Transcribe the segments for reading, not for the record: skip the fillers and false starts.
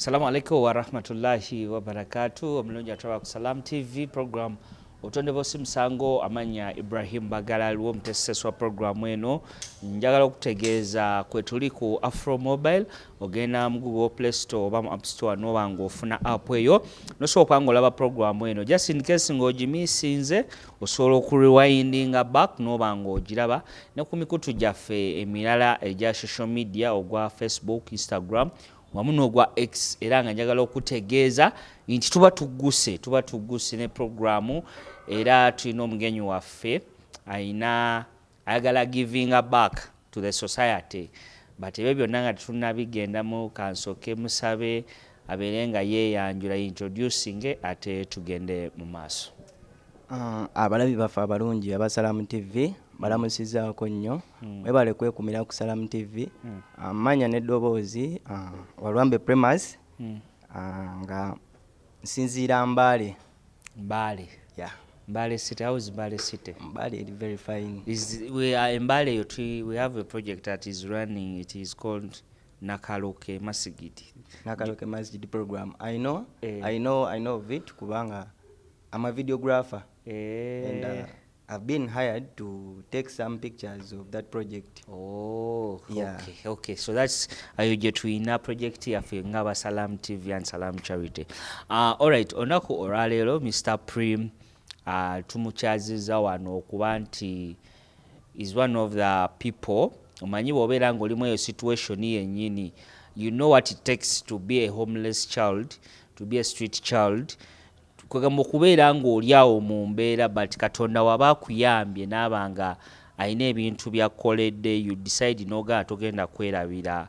Assalamu alaikum warahmatullahi wabarakatu. Omulungi atulaba ku Salam TV program Obutonde Bw'Osi Musango, amanya Ibrahim Bagala, aliwo omutesesi wa programu eno. Njagala okutegeeza kwe tuli ku Afro Mobile. Ogenda mu Google Play Store oba mu App Store, noba ng'ofuna app eyo, nosobola okuba ng'olaba programu eno. Just in case ng'ogimisinze, osobola okurewindinga back noba ng'ogiraba ne ku mikutu gyaffe emirala egya social media, ogwa Facebook, Instagram wamu n'ogwa X. Era nga njagala okutegeeza nti tuba tugguse ne programu, era tulina omugenyi waffe ayina ayagala giving back to the society. But ebyo byonna nga tetunnabigendamu, kansooke musabe abeere nga yeeyanjula, introducing, ate tugende mu maaso. Abalabi baffe abalungi aba Salamu TV, balamusizaako nnyo. Mwebale kwekumira ku Salamu TV. Amanya n'eddoboozi, Walwambe Premas, nga nsinziira Mbaale. Mbale? Yeah. Mbale City. How is Mbale City? Mbale eri very fine. Is we are in Mbale eyo, we have a project that is running. It is called Nakaloke Masigiti. Nakaloke Masjid program, I know. Eh. I know of it kubanga I'm a videographer and I've been hired to take some pictures of that project. Oh, Yeah. okay. So that's ayo gye tulina project yaffe ng'aba Salam TV and Salam Charity. Alright, olunaku olwaleero Mr Prim tumukyazizza wano okuba nti is one of the people. Omanyi bw'obeera ng'olimu eyo situation yennyini, you know what it takes to be a homeless child, to be a street child, kwegamba okubeera ng'oli awo mu mbeera. But Katonda waba akuyambye n'aba nga alina ebintu byakkoledde, you decide n'ogamba togenda kwerabira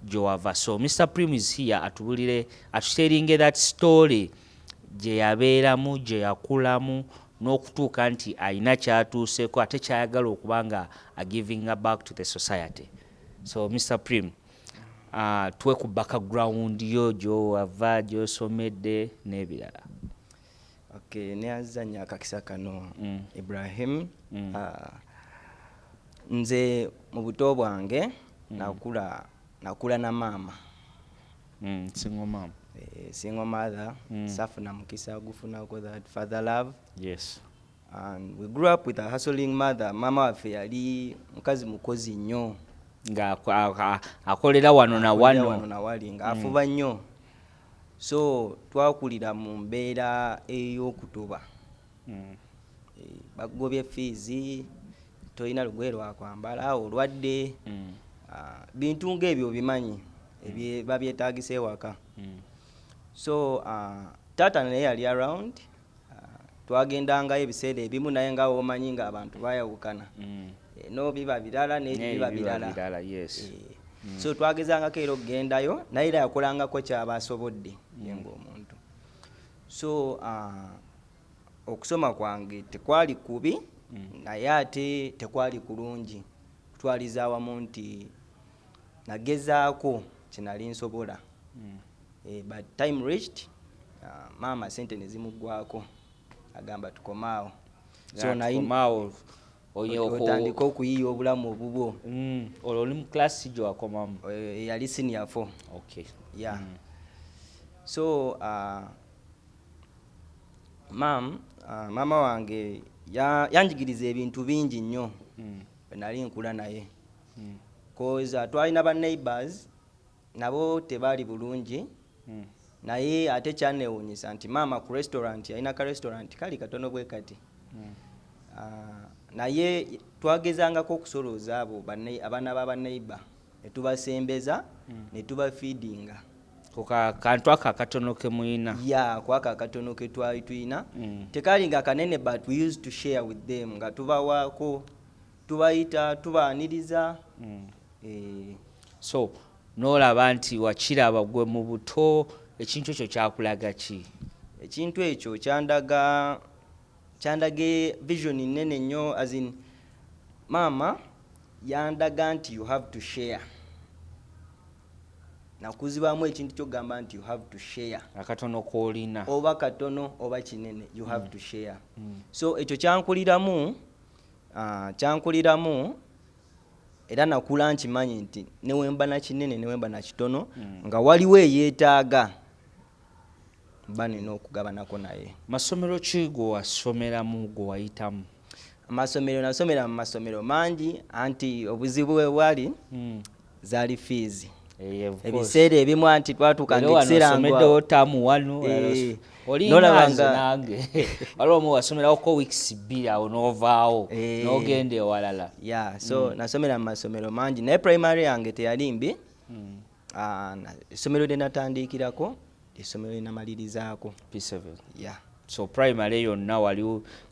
gy'owava. So Mr Prim is here atubulire, atusharinge that story gye yabeeramu, gye yakulamu, n'okutuuka nti alina kyatuuseeko ate kyayagala okuba nga agivinga back to the society. So Mr Prim, tuwe ku background yo, gyowava, gyosomedde n'ebirala. Okay, neazanya akakisa kano, Ibrahim. Nze mu buto bwange nakula na maama. Single mom. Eh, single mother. Safuna mukisa gufunako that father love. And we grew up with a hustling mother. Mama waffe yali mukazi mukozi nnyo. Nga akolera wano na Akolera wano wano. Nawali ng'afuba nnyo, so twakulira mu mbeera ey'okutoba. Eh, bakugobye fees, tolina lugoye lwakwambala, olwadde, ah, bintu ng'ebyo obimanyi babyetaagisa ewaka. So taata naye yali around, twagendangayo ebiseera ebimu, naye nga womanyi nga abantu bayawukana. Eh, no biba birala N'ebi n'ebi biba biba birala. Birala, yes. Eh, so twagezangako era okugendayo, naye era yakolangako kyaba asobodde ye ng'omuntu. So okusoma kwange tekwali kubi, naye ate tekwali kulungi. Kutwaliza awamu nti nagezaako kyenali nsobola. Eh, but time reached, maama sente ne zimuggwako, agamba tukomaawo. So Tukomaawo. Otandika okuyiiya obulamu obubwo. Olwo oli mu class gye wakomamu? Eh, yali senior four. Yeah. So maama wange yanjigiriza ebintu bingi nnyo bwe nali nkula naye, 'cause twalina ba neighbors, nabo tebaali bulungi. Naye ate kyanewuunyisa nti maama ku restaurant, yalina ka restaurant kali katono bwe kati. Naye twagezangako okusolooza abo abaana ba baneighbor ne tubasembeza ne tubafeedinga. Ku kantu ako akatono ke muyina. Ya, kwako akatono ke twali tuyina. Tekaali nga kanene, but we used to share with them, nga tubawaako, tubayita, tubaaniriza. Eh, So n'olaba nti wakiraba gwe mu buto, ekintu ekyo kyakulaga ki? Ekintu ekyo kyandaga vision nene nnyo, as in maama yandaga nti you have to share. Nakuzibwamu ekintu kyokugamba nti you have to share. Akatono k'olina. Oba katono oba kinene, you have to share. So ekyo kyankuliramu, kyankuliramu. Era nakula nkimanyi nti newemba na kinene, newemba na kitono, nga waliwo eyeetaaga, mba nina okugabanako naye. Masomero ki gwe wasomeramu, gwe wayitamu? Amasomero, nasomera mu masomero mangi, anti obuzibu bwe bwali zaali fees. Eh, of course. Ebiseera ebimu anti twatuukanga Era wano ekiseera osomeddewo term wano, nolaba olinga nze nange, waliwo omu wasomerawoko weeks 2 awo n'ovaawo, n'ogenda ewalala. Yeah, so nasomera mu masomero mangi, naye primary yange teyali mbi. Ah, essomero lye natandikirako, essomero lye namalirizaako. P7? Yeah. So primary yonna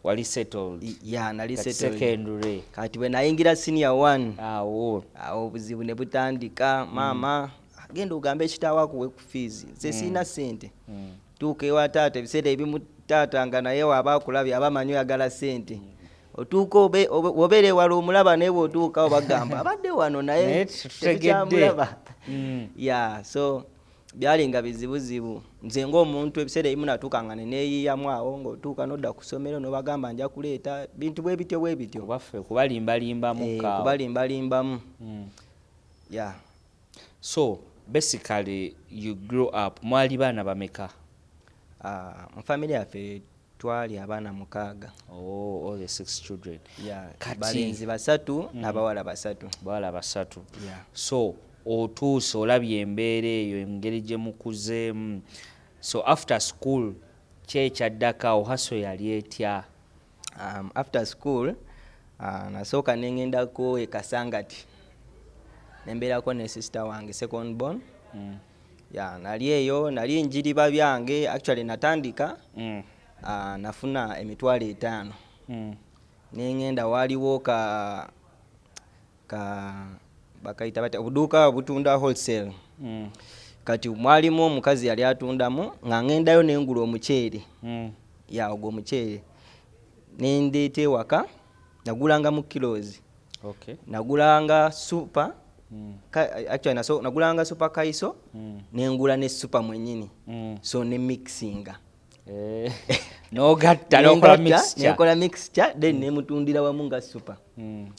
wali settled? Yeah, nali Kati settled. secondary? Kati bwe nayingira senior one, awo awo obuzibu ne butandika. Maama, genda ogambe ekitaawo akuwe ku fees, nze siina ssente. Tuuka ewa taata, ebiseera ebimu taata nga naye waaba akulabye aba amanyi oyagala ssente. Otuuka obeera ewala omulaba, naye bw'otuuka obagamba abadde wano naye Naye tutegedde. tetukyamulaba. Yeah, so byali nga bizibuzibu. Nze ng'omuntu ebiseera ebimu natuuka nga neneeyiyamu awo, ng'otuuka n'odda ku ssomero n'obagamba nja kuleeta bintu bwe bityo bwe bityo. Kubaffe kubalimbalimbamu. Eh, kaawo. Kubalimbalimbamu, yeah. So basically you grew up, mwali baana bameka? Ah, mu family yaffe twali abaana 6. Oh, all the six children? Yeah, Kati balenzi basatu n'abawala basatu. Bawala basatu? Yeah. So otuuse olabye embeera eyo, engeri gye mukuzeemu. So after school ki ekyaddako awo? Hustle yali etya? After school, nasooka nengendako e Kasangati, nembeerako ne sister wange second born. Yeah, nali eyo nali njiriba byange. Actually natandika, nafuna 500,000, nengenda waliwo ka bakayita batya, obuduuka obutunda wholesale. Kati mwalimu omukazi yali atundamu, nga ngendayo nengula omuceere. Ya, ogwo omuceere nendeeta ewaka, nagulanga mu kilos. Nagulanga super, actually nagulanga super kaiso, nengula ne super mwenyini, so ne mixinga. Eh, n'ogatta n'okola Nengatta, mixture. Nenkola mixture, then nemutundira wamu nga super.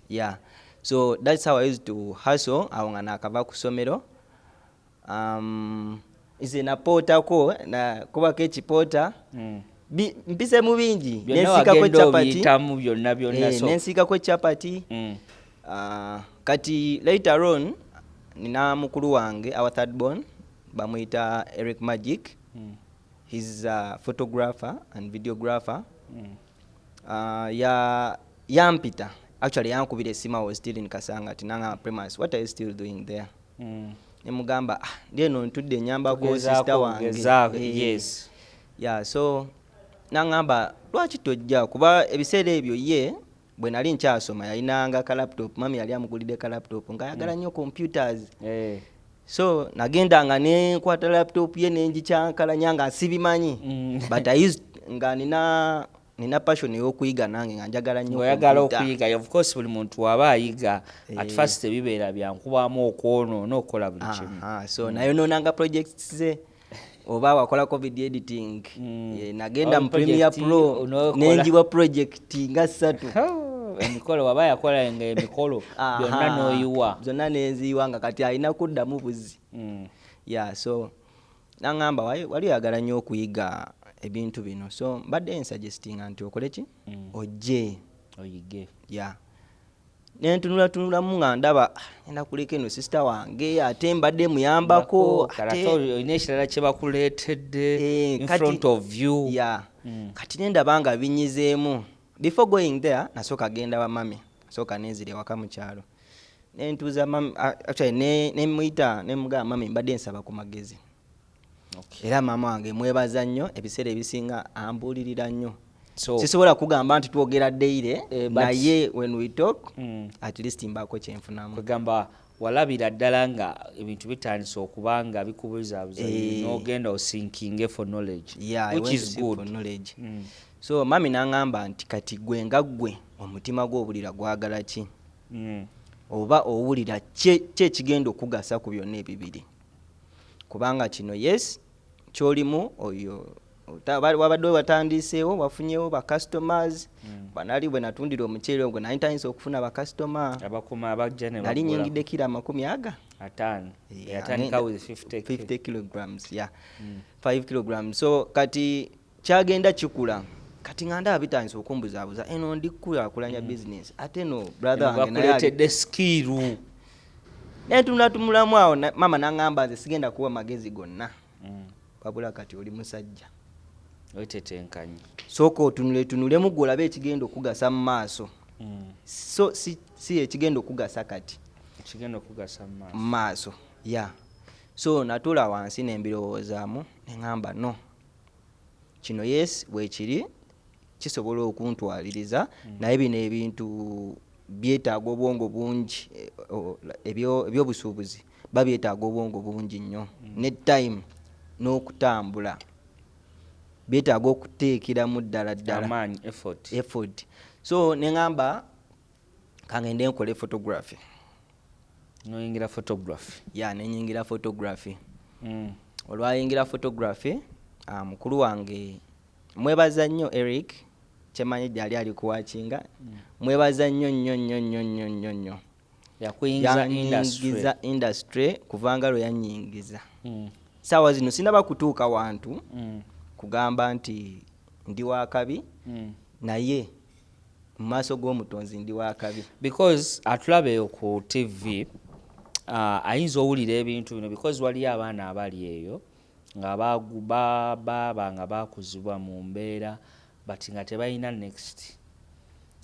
Yeah, so that's how I used to hustle awo nga nakava ku ssomero. Nze napootako, nakubako ekipoota. Mpise mu bingi. Byonna Nensiikako wagenda chapati. obiyitamu byonna byonna. Eh, so nensiikako chapati. Ah, kati later on nina mukulu wange, our third born, bamuyita Eric Magic. He's a photographer and videographer. Ya yampita, actually yankubira esimu. I was still in Kasangati, nangamba, "Primus, what are you still doing there?" Nemugamba, "Ah, ndi eno ntudde nyambako Gezaako, sister wange." gezaako, Eh, yeah, so naŋŋamba, "Lwaki tojja?" Kuba ebiseera ebyo ye bwe nali nkyasoma yalinanga ka laptop, mami yali amugulidde ka laptop, ng'ayagala nnyo computers. So nagendanga nenkwata laptop ye nengikyankalanya nga sibimanyi. But I used, nga nina passion ey'okuyiga nange, nga njagala nnyo Ng'oyagala computer. okuyiga. Of course buli muntu waba ayiga, at Eh. first tebibeera byankubamu okwonoona okukola buli kimu. Aha, so nayonoonanga projects ze, oba wakolako video editing. Eh, nagenda Oba mu Premiere project, Pro, n'okola. nenjiwa project nga ssatu. Oh, emikolo waba yakola nga emikolo byonna Aha, n'oyiwa. Zonna nenziyiwa, nga kati alina kuddamu buzi. Yeah, so naŋŋamba, "Wali oyagala nnyo okuyiga ebintu bino, so mbadde nsuggestinga nti okole ki, ojje oyige." Yeah, nentunulatunulamu nga ndaba, "Ah, ngenda kuleka eno sister wange, ate mbadde muyambako." Ate olina ekirala kye bakuleetedde Eh, in front of you. Yeah. Kati nendaba nga binyizeemu. Before going there nasooka genda wa mami, nasooka nenzira ewaka mu kyalo, nentuuza mami, actually nemuyita nemugamba, "Mami, mbadde nsaba ku magezi." Era maama wange mwebaza nnyo, ebiseera ebisinga ambuulirira nnyo. So sisobola kugamba nti twogera daily, Eh, naye when we talk, at least mbaako kyenfunamu. Kwegamba walabira ddala nga ebintu bitandise okuba nga bikubuzaabuza, Eh. n'ogenda oseekinge for knowledge, Yeah, I which went to is seek for good. knowledge. So mami n'aŋŋamba nti, "Kati gwe nga ggwe, omutima gwo owulira gwagala ki? Oba owulira ki ekigenda okugasa ku byonna ebibiri? Kubanga kino, yes, kyolimu oyo Wabadde watandiseewo, wafunyewo bacustomers. Banali bwe natundira omuceere ogwo, nali ntandise okufuna bakasitoma. Abakoma abajja ne Nali bagula. nyingidde kiro 50. 50. Yeah, Yatandika with 50K. 50 kilograms, yeah, 5 kilograms. So kati kyagenda kikula, kati nga ndaba bitandise okumbuzaabuza, eno ndi kulaakulanya business, ate no brother Eno wange naye bakuleetedde skill. Nentunulatumulamu awo, mama naŋŋamba, nze sigenda kuwa magezi gonna, wabula kati oli musajja, Wetetenkanye. Sooka otunuletunulemu gwe olabe ekigenda okugasa mu maaso, so si ekigenda okugasa kati. Ekigenda okugasa mu maaso. Mu maaso, ya. So natuula wansi nembirowoozaamu, neŋŋamba, no, kino, yes, bwekiri kisobola okuntwaliriza, naye bino ebintu byetaaga obwongo bungi, ebyobusuubuzi babyetaaga obwongo bungi nnyo, ne time n'okutambula byetaaga okuteekeramu ddala ddala amaanyi, effort. Effort. So neŋŋamba kangende nkole photography. Noyingira photography. Ya, nenyingira photography. Olwayingira photography, mukulu wange mwebaza nnyo, Eric, kyemanyi gyali ali kuwakinga, mwebaza nnyo nnyo nnyo nnyo nnyo nnyo nnyo. Yakuyingiza industry. Yanyingiza industry. Kuvanga lwe yanyingiza, saawa zino sinaba kutuuka wantu kugamba nti ndi wakabi, naye mu maaso g'omutonzi ndi wakabi. Because atulaba eyo ku TV, ayinza owulira ebintu bino, because waliyo abaana abali eyo nga baaba nga bakuzibwa mu mbeera, but nga tebalina next,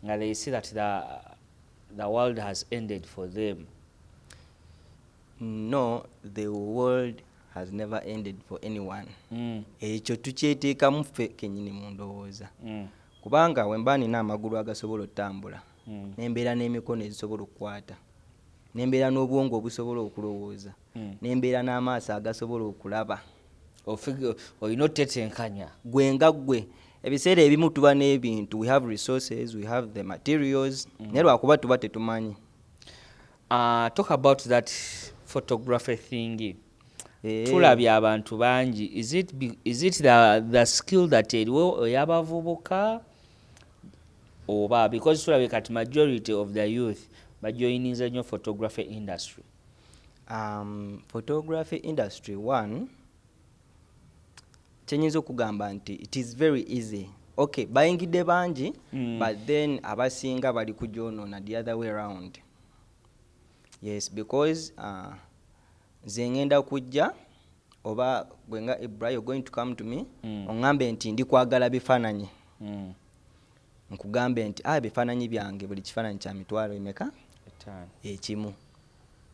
nga they see that the world has ended for them. No, the world has never ended for anyone. Ekyo tukyeteekamu ffe kenyini mu ndowooza, kubanga wemba nina amagulu agasobola otambula, nembeera n'emikono ezisobola okukwata, nembeera n'obwongo obusobola okulowooza, nembeera n'amaaso agasobola okulaba, Olina otetenkanya. Gwe nga ggwe, ebiseera ebimu tuba n'ebintu, we have resources, we have the materials, naye lwakuba tuba tetumanyi. Talk about that photography thing. Eh. Tulabye abantu bangi. Is it the skill that eriwo ey'abavubuka, oba because tulabye kati majority of the youth bajoininze nnyo photography industry? Photography industry, one, kyenyinza okugamba nti it is very easy. Okay, bayingidde bangi, but then abasinga bali kugyonoona the other way round. Yes, because nze ngenda kujja, oba gwe nga Ibra, you're going to come to me, oŋŋambe nti ndi kwagala bifaananyi. Nkugambe nti, ah, ebifaananyi byange, buli kifaananyi kya mitwalo emeka? 5. 1.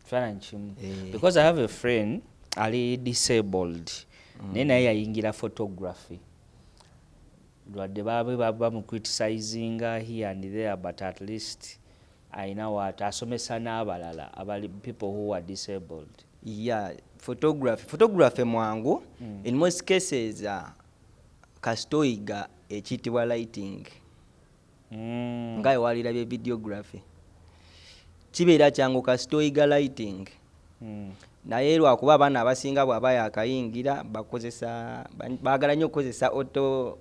Kifaananyi kimu. Eh. Because I have a friend ali disabled, naye yayingira photography, lwadde babe bamucriticizinga here and there, but at least ayina waati asomesa n'abalala abali, people who are disabled. Yeah, photography mwangu. In most cases, kasita oyiga ekiyitibwa lighting, nga wewalirabye videography, kibeera kyangu kasita oyiga lighting. Naye lwakuba abaana abasinga bw'aba yakayingira bakozesa, baagala nnyo okukozesa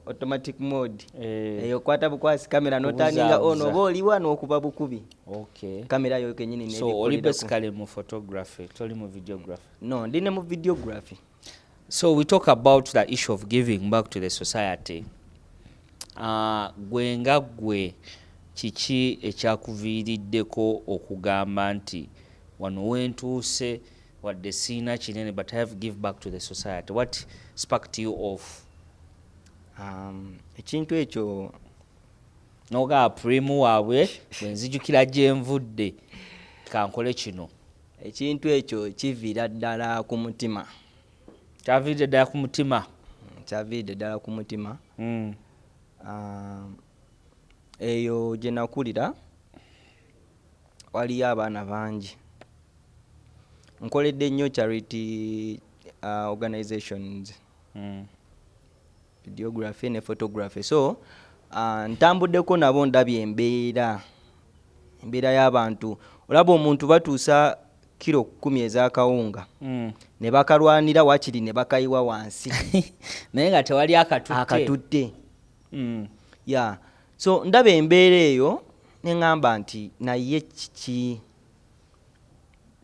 automatic mode. Eh. Eyo okwata bukwasi kamera noturninga on, Kubuzaabuza. oba oliwa n'okuba bukubi kamera yo kenyini. So oli basically mu photography, toli mu videography? No, ndi ne mu videography. So we talk about the issue of giving back to the society. Gwe nga gwe, kiki ekyakuviiriddeko okugamba nti wano wentuuse, wadde siina kinene, but I have give back to the society? What sparked you off? Ekintu ekyo, Nogaba primu waabwe, bwe nzijukira gye nvudde, kankole kino. Ekintu ekyo kiviira ddala ku mutima. Kyaviiridde ddala ku mutima. Kyaviiridde ddala ku mutima. Eyo gye nakulira waliyo abaana bangi. Nkoledde nnyo charity organizations, videography ne photography. So ntambuddeko nabo, ndabye embeera y'abantu. Olaba omuntu batuusa kiro 10 ez'akawunga ne bakalwanira wakiri ne bakayiwa wansi. Naye nga tewali akatutte. Akatutte. Ya, so ndaba embeera eyo ne ŋŋamba nti naye kiki?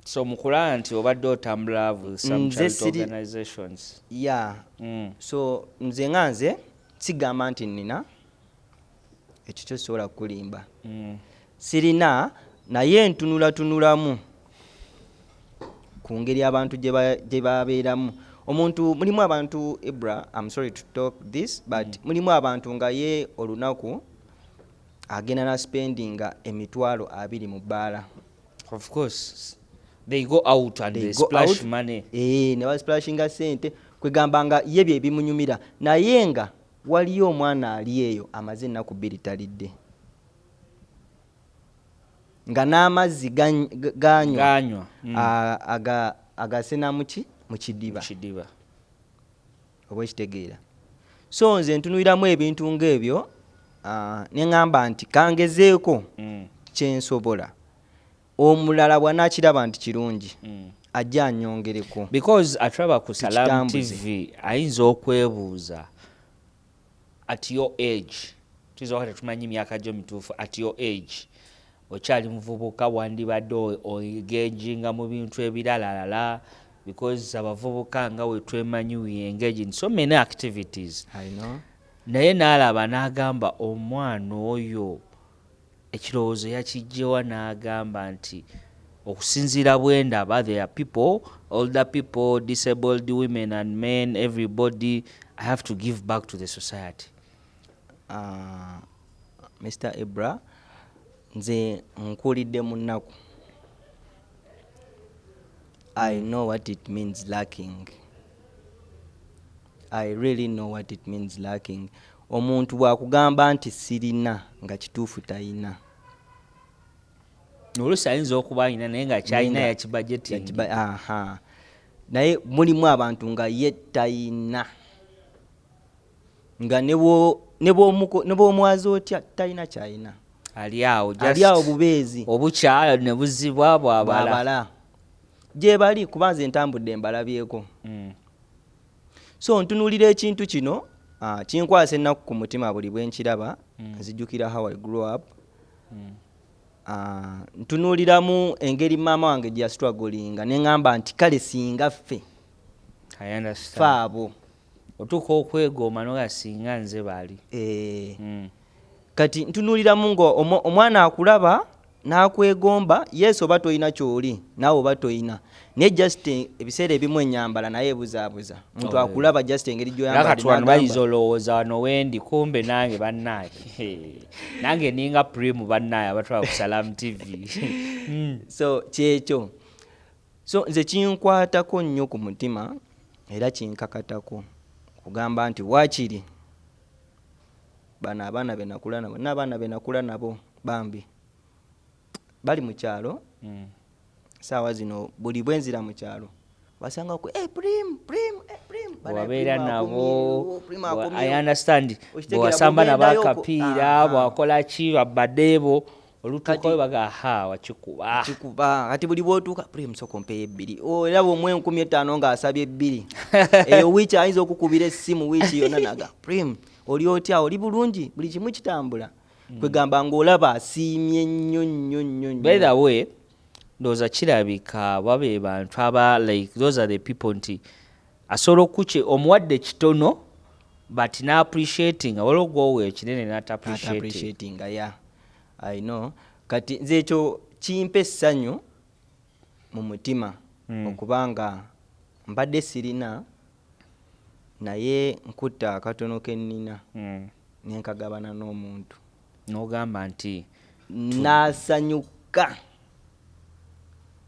So mukulaba nti obadde otambula with some Nze charity organizations. Ya. So nze nga nze sigamba nti nnina ekyo, kyo sobola kukulimba. Sirina, naye ntunulatunulamu ku ngeri abantu gye babeeramu. Omuntu, mulimu abantu, Ibra, I'm sorry to talk this, but mulimu abantu nga ye olunaku agenda na spendinga 20,000 mu bbaala. Of course they go out and they go splash out, money. Eh, ne basplashinga sente, kwegamba nga ye bye bimunyumira, naye nga waliyo omwana ali eyo amaze ennaku 2 talidde, nga n'amazzi ganywa Ganywa. Agasena muki, mu kidiba. Kidiba. Oba ekitegeera. So nze ntunuliramu ebintu ng'ebyo, ne ŋŋamba nti kangezeeko kyensobola. Omulala bw'anaakiraba nti kirungi, ajja anyongereko. Because atulaba ku Salam Tukitambuze. TV ayinza okwebuuza, at your age, tuyinza okuba tetumanyi myaka gyo mituufu, at your age okyali muvubuka, wandibadde oengaginga mu bintu ebiralalala, because abavubuka nga we twemanyi, we engage in so many activities. I know. Naye n'alaba n'agamba omwana oyo ekirowoozo yakijjewa, n'agamba nti okusinziira bwe ndaba, there are people, older people, disabled women and men, everybody, I have to give back to the society. Mr Ibra, nze nkulidde mu nnaku. I know what it means lacking. I really know what it means lacking. Omuntu bw'akugamba nti sirina, nga kituufu tayina. Oluusi ayinza okuba alina, naye nga kyalina yakibajetinga. Aha, naye mulimu abantu nga ye tayina, nga ne bw'omwaza otya talina kyalina. Ali awo. Ali awo bubeezi. Obukya ne buzibwa bwabala. Bwabala gye bali, kuba nze ntambudde mbalabyeko. So ntunuulira ekintu kino, kinkwasa ennaku ku mutima buli bwe nkiraba. Nzijukira how I grew up. Ntunuuliramu engeri maama wange gye yastrugglinga, ne ŋŋamba nti kale singa ffe I understand. Fe abo. Otuuka okwegomba noga singa nze bali. Eh, kati ntunuuliramu nga omwana akulaba n'akwegomba. Yes, oba toyina kyoli, naawe oba toyina, naye just ebiseera ebimu enyambala naye ebuzaabuza muntu. Oh, akulaba just engeri era gyoyambadde kati wano n'agamba- bayinza olowooza wano wendi kumbe nange bannaaye, nange ninga Primu, bannaaye abatwala ku Salam TV. So kyekyo. So nze kinkwatako nnyo ku mutima era kinkakatako okugamba nti waakiri bano abaana benakula nabo, n'abaana benakula nabo bambi bali mu kyalo. Saawa zino buli bwenzira mu kyalo basangaku, "Hey, Prim, Prim, hey, Prim." Bana, Bwabeera Prim nabo akomyewo, Prim akomyewo. I understand. Okitegeera, Bwewasamba nabo bw'ogendayo akapiira, bwakola ki, babaddeebo olutuukayo Kati- baga ha wakikuba. Kikuba. Kati buli bwotuuka, "Prim, sooka ompeyo ebbiri." Oh, era bw'omuwa 5,000 ng'asabye ebbiri. Eyo wiiki ayinza okukubira essimu wiiki yonna naga, "Prim, oli otya? Oli bulungi? Buli kimu kitambula?" Kwegamba ng'olaba asiimye nnyo nnyo nnyo nnyo. By the way, ndowooza kirabika babe bantu aba, like, those are the people nti asobola okuki omuwadde kitono but na appreciating, waliwo gwowa ekinene nata appreciating. Appreciating, yeah, I know. Kati nze ekyo kimpa essanyu mu mutima okubanga mbadde sirina, naye nkutta akatono ke nnina nenkagabana n'omuntu. N'ogamba nti N'asanyuka.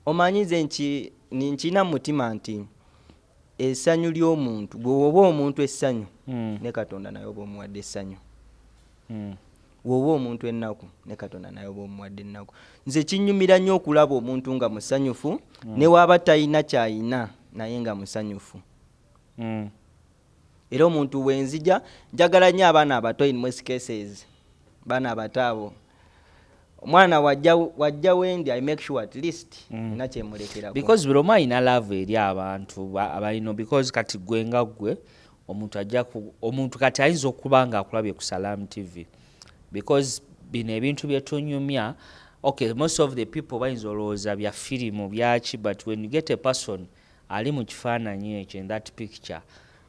Omanyi nze nkirina mu mutima nti essanyu ly'omuntu, gwe oba omuntu essanyu, ne Katonda naye oba omuwadde essanyu. Woba omuntu ennaku, ne Katonda naye oba omuwadde ennaku. Nze kinyumira nnyo okulaba omuntu nga musanyufu, ne waaba talina kyayina, naye nga musanyufu. Era omuntu wenzija njagala nnyo abaana abato. In most cases baana abato abo Omwana wajja wendi, I make sure at least nina kyemulekerako. Because buli omu alina love eri abantu abalina, because kati gwe nga gwe omuntu ajja omuntu kati ayinza okuba nga akulabye ku Salam TV, because bino ebintu byetunyumya, okay, most of the people bayinza olowooza bya firimu byaki, but when you get a person ali mu kifaananyi ekyo, in that picture,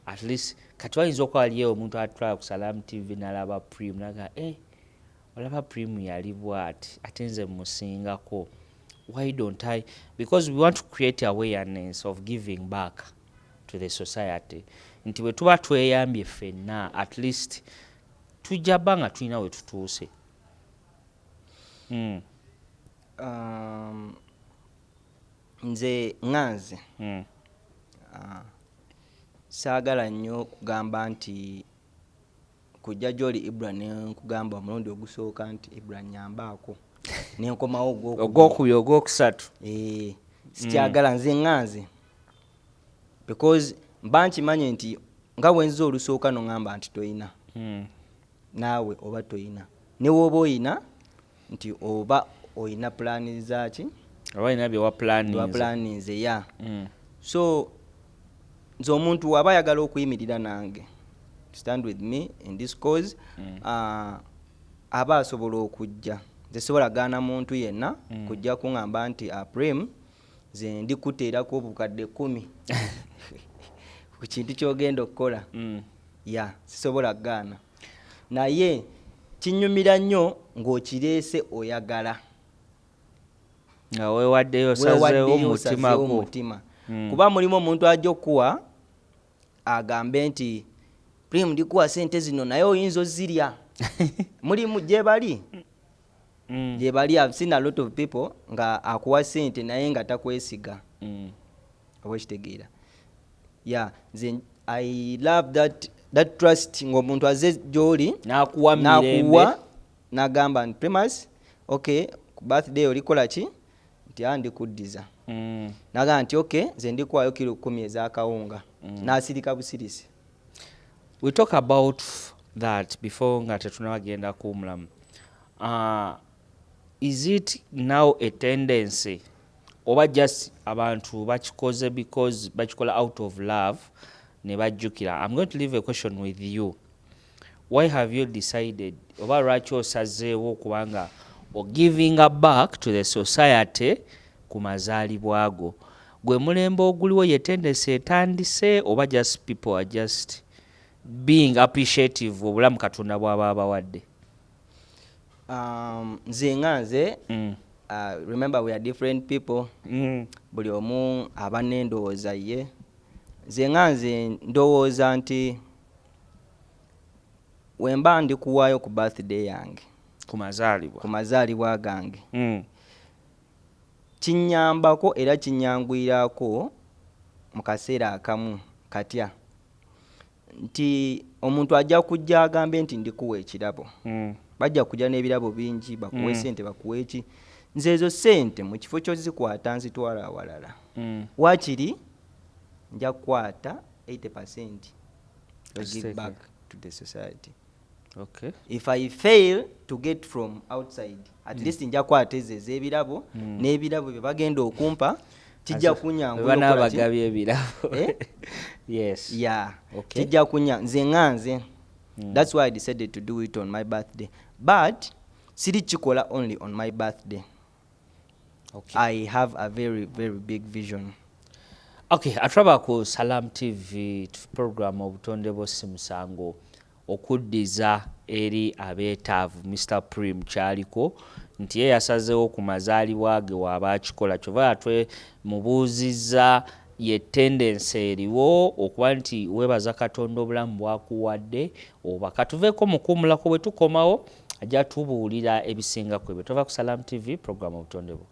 at least kati wayinza okuba waliyo omuntu atulaba ku Salam TV nalaba Prim naga, eh, olaba Prim yali bwati, ate nze musingako, why don't I? Because we want to create awareness of giving back to the society, nti bwe tuba tweyambye ffenna, at least tujja bba nga tulina we tutuuse. Nze ŋŋanze saagala nnyo kugamba nti kujja gy'oli, Ibra, ne nkugamba omulundi ogusooka nti, "Ibra, nyambaako," nenkomawo ogwokubiri. Ogwokubiri, ogwokusatu. Eh, sikyagala. Nze ŋŋanze because mba nkimanyi nti nga bwenziza olusooka noŋŋamba nti toyina, naawe oba toyina, ne woba oyina nti oba oyina pulaani zaki. Oba olina bye wa waplaninze. Planinze ya. So nze omuntu waba ayagala okuyimirira nange, stand with me in this cause, aba asobola okujja. Nze sobola gaana muntu yenna kujja kuŋŋamba nti, "Prim, nze ndi kuteerako obukadde 10 ku kintu kyogenda okukola." Ya, sisobola kugaana, naye kinyumira nnyo ng'okireese oyagala. Nga weewaddeyo, osazeewo. Weewaddeyo, mu mutima osazeewo gwo. Mutima. Kuba mulimu omuntu ajja okukuwa agambe nti, "Prim, ndikuwa sente zino, naye oyinza ozirya." Mulimu gye bali. Gye bali. I've seen a lot of people nga akuwa sente naye nga takwesiga. Oba okitegeera? Ya, nze I love that trust, ng'omuntu aze gy'oli n'akuwa mirembe. N'akuwa n'agamba nti, "Primus, okay, ku birthday olikola ki?" Nti, "A, ndikuddiza." Nagamba nti, "Okay, nze ndikuwayo kiro 10 ez'akawunga." N'asirika busirisi. We talk about that before nga tetunabagenda kuwumulamu. Is it now a tendency oba just abantu bakikoze because bakikola out of love ne bajjukira? I'm going to leave a question with you. Why have you decided, oba lwaki osazeewo kubanga ogiving back to the society ku mazaalibwa go? Gwe mulembe oguliwo, ye tendency etandise, oba just people are just being appreciative obulamu Katonda bw'aba abawadde? Nze nga nze, remember we are different people. Buli omu aba n'endowooza ye. Nze nga nze ndowooza nti wemba ndikuwaayo ku birthday yange, ku mazaalibwa, ku mazaalibwa gange, kinyambako era kinyanguyirako mu kaseera akamu katya nti omuntu ajja kujja agambe nti, "Ndikuwa ekirabo." Bajja kujja n'ebirabo bingi, bakuwe sente, bakuwe eki. Nze ezo sente mu kifo kyozikwata nzitwala awalala. Waakiri nja kukwata 80% to give Oziteeke. back to the society. If I fail to get from outside, at least nja kukwata ezo ez'ebirabo. N'ebirabo bye bagenda okumpa kijja kunyanguya bana okukola ki? Bagabye ebirabo. Eh? Yes. Yeah. Kijja kunya nze nga nze. That's why I decided to do it on my birthday, but siri kikola only on my birthday. I have a very, very big vision. Okay, atulaba ku Salam TV, program Obutonde Bwo Si Musango, okuddiza eri abeetaavu. Mr Prim kyaliko nti ye yasazeewo ku mazaalibwa ge waaba akikola, kyova atwe mubuuzizza ye tendency eriwo okuba nti weebaza Katonda obulamu bwakuwadde. Oba katuveeko mukuwumulako, bwe tukomawo ajja tubuulira ebisinga ku ebyo. Tova ku Salam TV, program Obutonde Bwo.